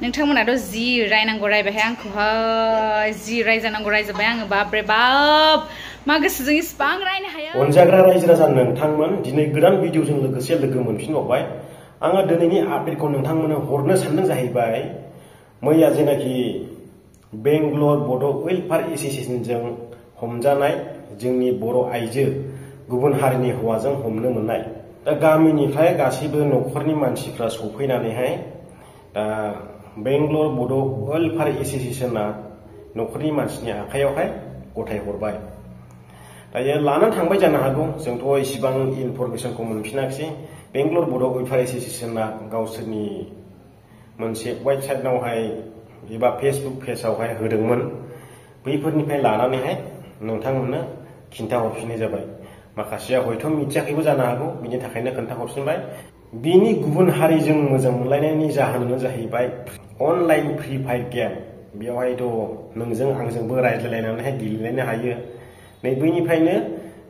नोंथांमोनाथ' जि रायनांगौ रायबायहाय आंखौहाय जि रायजानांगौ रायजाबाय आङो बाब्रे बाब मा गोसोजों इसिबां रायनो हाया। अनजाग्रा रायजो राजा नोंथांमोन दिनै गोदान भिडिअजों लोगोसे लोगो मोनफिनबावबाय। आङो दिनैनि आपडेटखौ नोंथांमोननो हरनो सानदों जाहैबाय मैया जेनाखि बेंगलर बड' वेलफेयार एस'सिएशनजों हमजानाय जोंनि बर' आइजो गुबुन हारिनि हौवाजों हमनो मोननाय। दा गामिनिफ्राय गासैबो न'खरनि मानसिफ्रा सफैनानैहाय दा बेंगलर बड' वेलफेयार एस'सिएशना न'खरनि मानसिनि आखायावहाय गथायहरबाय। दायो लाना थांबाय जानो हागौ, जोंथ' इसिबां इनफरमेसनखौ मोनफिनाखिसै। बेंगलर बड' वेलफेयार एस'सिएशना गावसोरनि मोनसे वेबसाइटआवहाय एबा फेसबुक पेजआवहाय होदोंमोन। बैफोरनिफ्राय लानानैहाय नोंथांमोननो खिन्थाहरफिननाय जाबाय। माखासेया हयथ' मिथियाखैबो जानो हागौ, बिनि थाखायनो खोन्थाहरफिनबाय। बिनि गुबुन हारिजों मोजां मोनलायनायनि जाहोनानो जाहैबाय अनलाइन फ्रि फायार गेम। बेवहायथ' नोंजों आंजोंबो रायज्लायलायनानैहाय गेलेलायनो हायो। नै बैनिफ्रायनो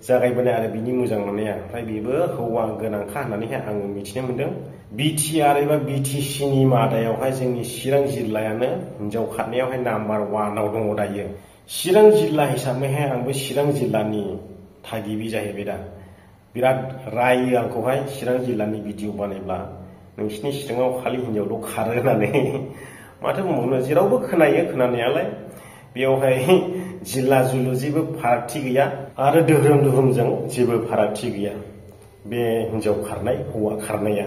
जागायबोनाय आरो बिनि मोजां मोननाया। ओमफ्राय बेबो हौवा गोनांखा होननानैहाय आङो मिथिनो मोन्दों। बिटिआर एबा बिटिसिनि मादायावहाय जोंनि चिरां जिल्लायानो हिनजाव खारनायावहाय नाम्बार 1आव दङ दायो। चिरां जिल्ला हिसाबैहाय आंबो चिरां जिल्लानि थागिबि जाहैबाय दा। बिराद रायो आंखौहाय चिरां जिल्लानि भिडिअ बानायब्ला, नोंसिनि चिराङाव खालि हिनजावल' खारो होननानै। माथो बुंबावनो, जेरावबो खोनायो खोनानायालाय। बेयावहाय जिल्ला जुलु जेबो फारागथि गैया आरो धोरोमजों जेबो फारागथि गैया बे हिनजाव खारनाय हौवा खारनाया।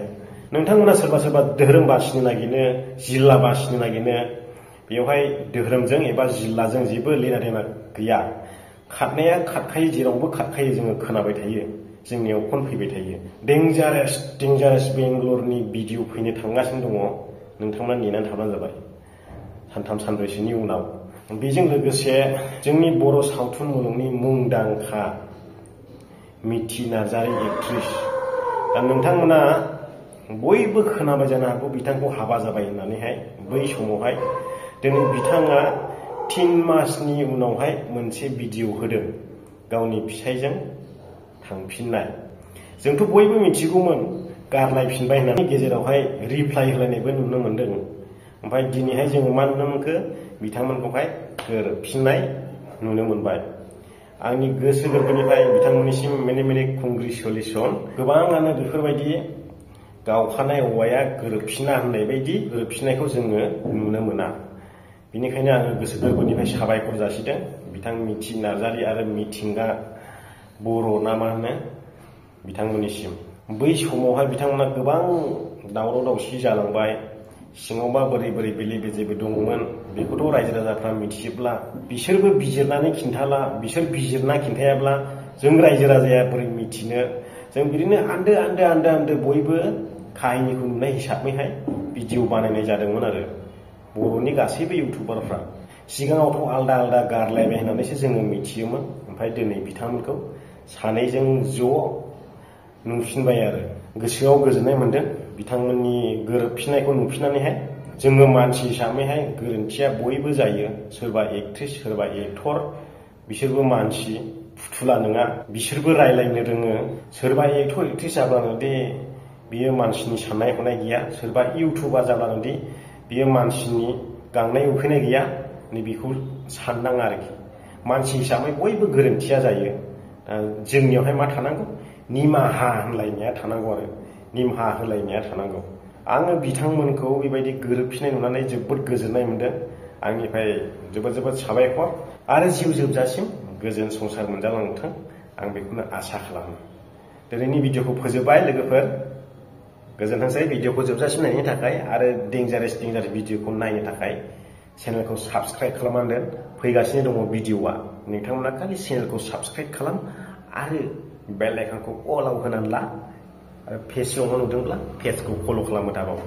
नोंथांमोना सोरबा सोरबा धोरोम बासिनो नागिरो, जिल्ला बासिनो नागिरो। बेवहाय धोरोमजों एबा जिल्लाजों जेबो लेना देना गैया। खारनाया खारखायो, जेरावबो खारखायो, जोङो खोनाबाय थायो, जोंनियाव फन फैबाय थायो। डेन्जारेस बेंगलरनि भिडिअ फैनो थांगासिनो दङ। नोंथांमोना नेनानै थाब्लानो जाबाय सानथाम सानब्रैसोनि उनाव। बेजों लोगोसे जोंनि बर' सावथुन मुलुगनि मुंदांखा मिथि नार्जारि एक्ट्रिस। दा नोंथांमोना बयबो खोनाबाय जानो हागौ बिथांखौ हाबा जाबाय होननानैहाय। बै समावहाय दिनै बिथाङा 3 मासनि उनावहाय मोनसे भिडिअ होदों गावनि फिसायजों थांफिननाय। जोंथ' बयबो मिथिगौमोन गारलायफिनबाय होननानै, गेजेरावहाय रिप्लाइ होलायनायबो नुनो मोन्दों। ओमफ्राय दिनैहाय जोङो मा नुनो मोनखो, बिथांमोनखौहाय गोरोबफिननाय नुनो मोनबाय। आंनि गोसो गोरबोनिफ्राय बिथांमोननिसिम मेने कंग्रेचुलेसन। गोबाङानो बेफोरबायदि गावखानाय औवाया गोरोबफिना होननाय बायदि गोरोबफिननायखौ जोङो नुनो मोना। बेनिखायनो आङो गोसो गोरबोनिफ्राय साबायखर जासिदों बिथां मिथि नार्जारि आरो मिथिंगा बर' ना मा होनो बिथांमोननिसिम। बै समावहाय बिथांमोना गोबां दावराव दावसि जालांबाय। सिङावबा बोरै बेले बेजेबो दङमोन, बेखौथ' रायजो राजाफ्रा मिथियोब्ला बिसोरबो बिजिरनानै खिन्थाला। बिसोर बिजिरना खिन्थायाब्ला जों रायजो राजाया बोरै मिथिनो। जों बिदिनो आन्दो बयबो काहिनिखौ नुनाय हिसाबैहाय भिडिअ बानायनाय जादोंमोन आरो बर'नि गासैबो इउटुबारफ्रा। सिगाङावथ' आलदा गारलायबाय होननानैसो जोङो मिथियोमोन। ओमफ्राय दिनै बिथांमोनखौ सानैजों ज' नुफिनबाय आरो गोसोआव गोजोननाय मोन्दों बिथांमोननि गोरोबफिननायखौ नुफिननानैहाय। जोङो मानसि हिसाबैहाय गोरोन्थिया बयबो जायो, सोरबा एक्ट्रिस सोरबा एक्टर, बिसोरबो मानसि, फुथुला नङा। बिसोरबो रायलायनो रोङो। सोरबा एक्टर एक्ट्रिस जाब्लानो दे बियो मानसिनि साननाय हनाय गैया, सोरबा इउटुबार जाब्लानो दे बियो मानसिनि गांनाय उखैनाय गैया, नैबेखौ साननाङा आरोखि। मानसि हिसाबै बयबो गोरोन्थिया जायो। जोंनियावहाय मा थानांगौ, निमाहा होनलायनाया थानांगौ आरो निमाहा होलायनाया थानांगौ। आङो बिथांमोनखौ बेबायदि गोरोबफिननाय नुनानै जोबोद गोजोननाय मोन्दों। आंनिफ्राय जोबोद साबायखर आरो जिउ जोबजासिम गोजोन संसार मोनजालांथों, आं बेखौनो आसा खालामो। दिनैनि भिडिअखौ फोजोबबाय लोगोफोर, गोजोनथोंसै भिडिअखौ जोबजासिम नायनायनि थाखाय आरो डेन्जारेस भिडिअखौ नायनो थाखाय चेनेलखौ साबस्क्राइब खालामनांगोन। फैगासिनो दङ भिडिअआ, नोंथांमोना खालि चेनेलखौ साबस्क्राइब खालाम आरो बेल आइकनखौ अलाव होनानै ला। आरो पेजआव नुदोंब्ला पेजखौ फल' खालामनो दाबाव।